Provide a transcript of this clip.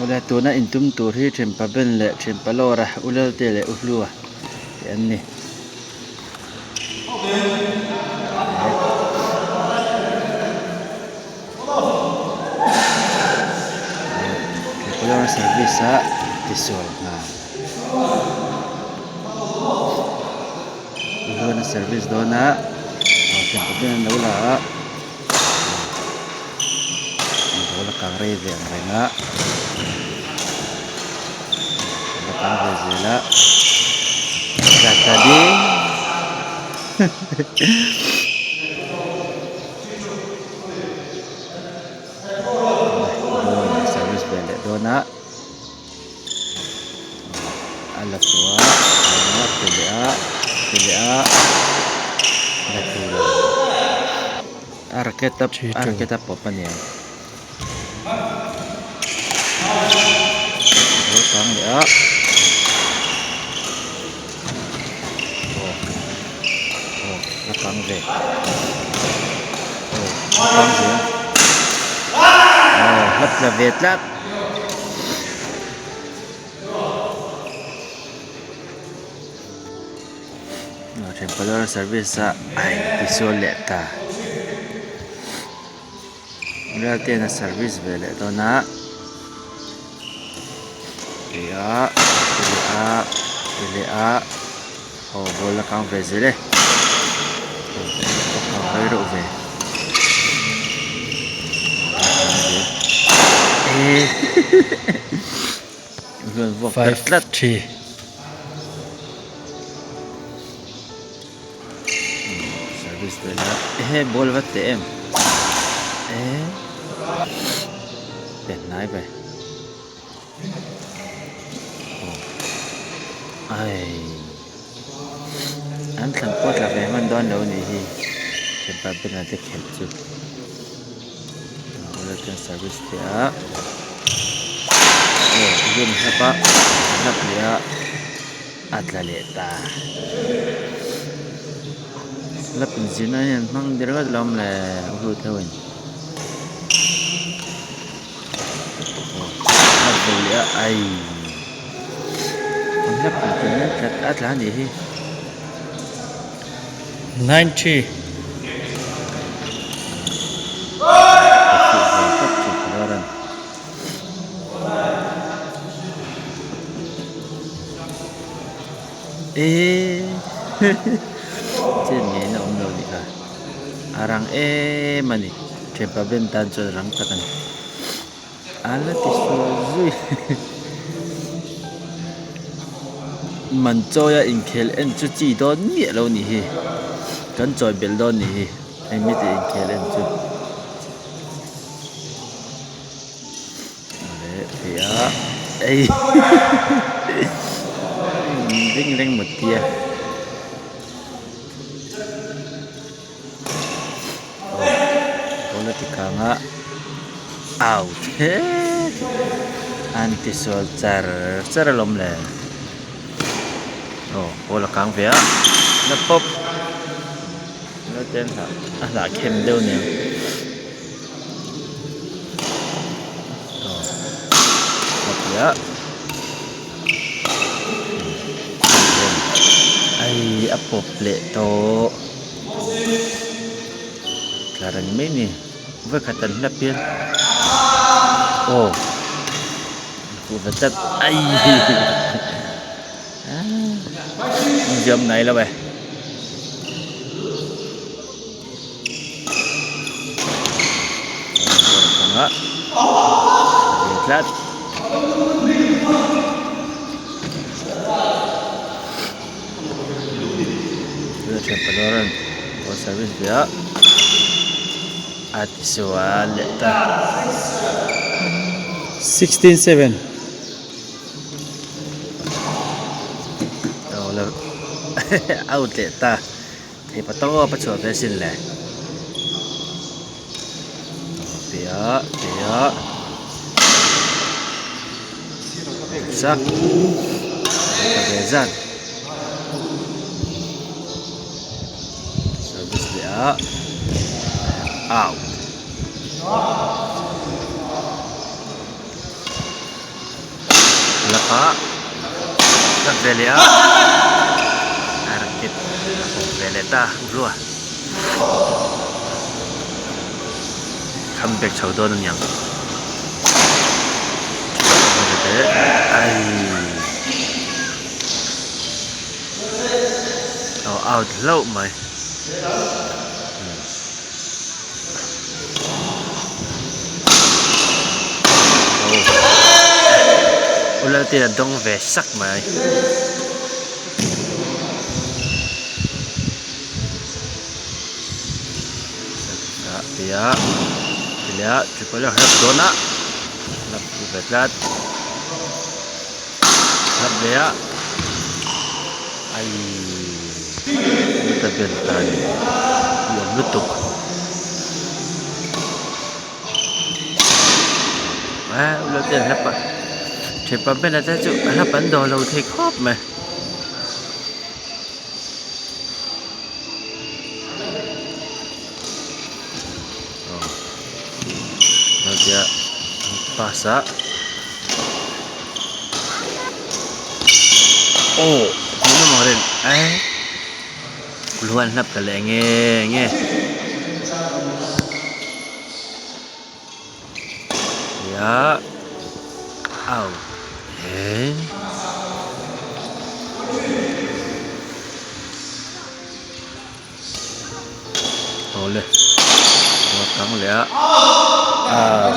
Awle tuna intum tur hi Thenpa Ben leh Thenpa Lawra, U Lalte leh U Hlua te an ni. Thenpa Lawra service a tisual nghal. U Hluan a service dawn a, Thenpa Ben an lo la a. Ball a kang rei ve ang reng a a kang ve zel a tla ta ding ball service ve leh dawn a a la tawh a a pe leh a pe leh a la thei lo a racket a a racket a pawp a niang ball kang leh a aw aw la kang ve aw la kang ve a aw la tla ve tlat. Temporary service a a intisual leh ta Real ten a service ve leh dawn a ti a ti leh a ti leh a aw ball a kang ve zel e a kang rei reuh ve. 5 3 Service te la ehe ball vat teh em eh pe hnai ve ai an thlan pawh tla ve hman dawn lo nih hi hepa bena te khelh chu chuan service teh a aw tihian a hlap a a hlap leh a a tla leh ta hlap inzirna hian an hmang der vat lo awm le a hlut ho in aw a hlap ve leh a ai an hlap tlat a tla a nih hi. 90. Eee chen ngei na awm lo nih kha a rang em a ni thianpa ben tan chuan rang tak a ni a la ti sual zui man chawi a inkhel en chu chi dawn miah lo nih hi kan chawi belh dawn nih hi heng mite inkhel en chu leh thei a ei ring reng mut tia. Ball a ti kang a out het an ti sual char char alawm le aw ball a kang ve a la pawp la te an hlah a hlah khem deuh nen aw a ti a. Ai a pawp leh tawh tla reng mai ni vawikhat an hlap hian aw fuh ve tlat ai awmzia awm ngai lo e. Tlat. Ball service ve a a ti sual leh ta. 16-7. Out leh ta. Thei pa tawp a chhuah ve asin le. Pia pia sak ka ve zat service leh a out. Lapa hlap ve leh a a racket a pawm ve leh ta hlua comeback chho dawn a niang ai aw out hlauh mai. U Laltin a dawng ve sak mai. Tia tia triple a hlap dawn a hlap fuh ve tlat hlap leh a aii ta bel ta ni nuam lutuk eh ulo te an hlap a thianpa bena te chu a hlap an dawh lo thei khawp mai. Tia pass a aw hmuh nawm ang reng eh luan hlap ta leh nge nge tia au eh. Awle ruah kang leh a ah.